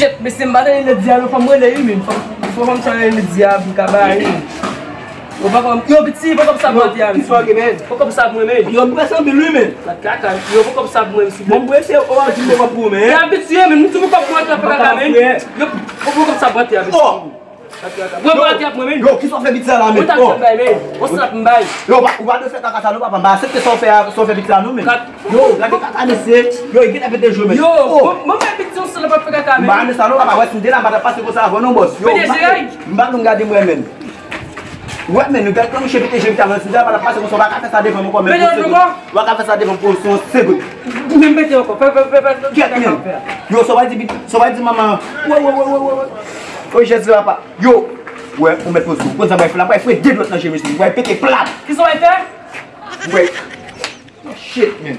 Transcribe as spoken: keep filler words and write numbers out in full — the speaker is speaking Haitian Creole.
Shit, mesye, m pa tande Lady a non, fò m rele wi, men. Fò, fò, fò m sonje Lady a pou m ka ba li. Yo, pa kòm, yo, piti, pa kòm sa bwat ya, men. Kisa w gen, men? Pa kòm sa mwen, men. Yo, m prese anpil wi, men. Kat kaka, yo, pa kòm sa mwen, souple. Bon, m prese, o, a di m pa pou, men. Yo, piti, men, m di pa kòm mwen, pa kaka, men. Yo, pa kòm sa bwat ya, piti. Mwen pa atè ap mwen menm. Yo, kisa w fè piti sa la menm? Mwen ta fè bay menm. Yon slap m bay. Yo, ou pa dwe fè kaka sa non papa, m pa aksepte sa w fè a, sa w fè piti la non menm. Yo, gade kaka mesye. Yo, li gentan pete je menm. Yo, mwen bay piti yon slap ap fè kaka menm. M pa renmen sa non papa, wè si m te la m pa t ap pase konsa avè w non bòs. Yo, m pa konn gade mwen menm. Wè menm, nou gade kòman misye pete je piti la, si m te la m pa t ap pase konsa, w pa ka fè sa devan m ankò menm pou yon segonn. W pa ka fè sa devan m pou yon segonn. Menm pete ankò, fè, fè, fè, fè, fè, fè, fè. Yo, sa w pral di, sa w pral di manman. Wè, wè, wè, wè, wè, wè. O Jezi papa. Yo, wè, ou mèt poze w. Konn sa bay fè la, bay fè de dwèt nan je mesye, bay pete plat. Kisa w bay fè? Wè. Shit, man.